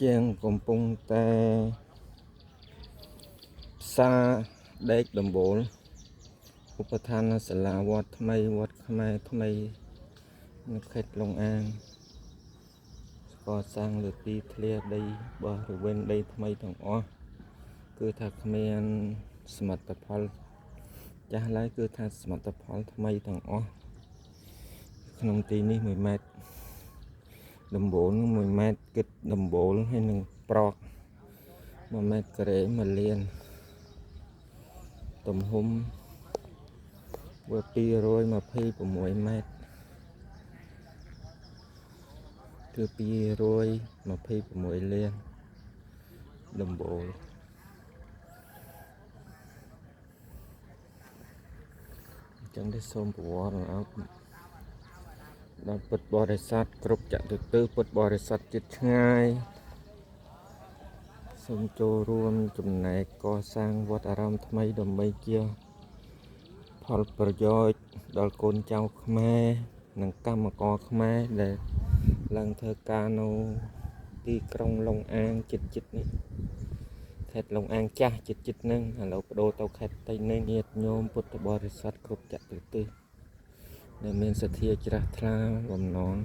ជាងកំពុងតែផ្សារដែកដំបូលឧបឋានសាលាវត្តថ្មីវត្តខ្មែរថ្មីនៅខេត្តឡុងអាងកសាងលើទីធ្លាដីបរិវេណដីថ្មីទាំងអស់គឺថាគ្មានសមិទ្ធផលចាស់ឡើយគឺថាសមិទ្ធផលថ្មីទាំងអស់ក្នុងទីនេះ1ម៉ែត្រដំបូល1ម៉ែត្រគិតដំបូលហើយនឹងប្រក1ម៉ែត្រការ៉េ1លានទំហំវា226ម៉ែត្រគឺ226លានដំបូលអញ្ចឹងទេសូមប្រវត្តិអោបដល់ពុទ្ធបរិស័ទគ្រប់ចតុទិសពុទ្ធបរិស័ទជិតឆ្ងាយសូមចូលរួមចំណែកកសាងវត្តអារាមថ្មីដើម្បីជាផលប្រយោជន៍ដល់កូនចៅខ្មែរនិងកម្មករខ្មែរដែលឡើងធ្វើការនៅទីក្រុងឡុងអាងជិតជិតនេះខេត្តឡុងអាងចាស់ជិតជិតហ្នឹងឥឡូវបដូរទៅខេត្តតៃនេញាតិញោមពុទ្ធបរិស័ទគ្រប់ចតុទិសដែលមានសទ្ធាជ្រះថ្លាបំណង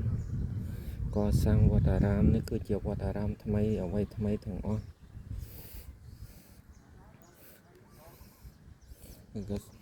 កសាងវត្តអារាមនេះគឺជាវត្តអារាមថ្មីអ្វីថ្មីទាំងអស់គឺ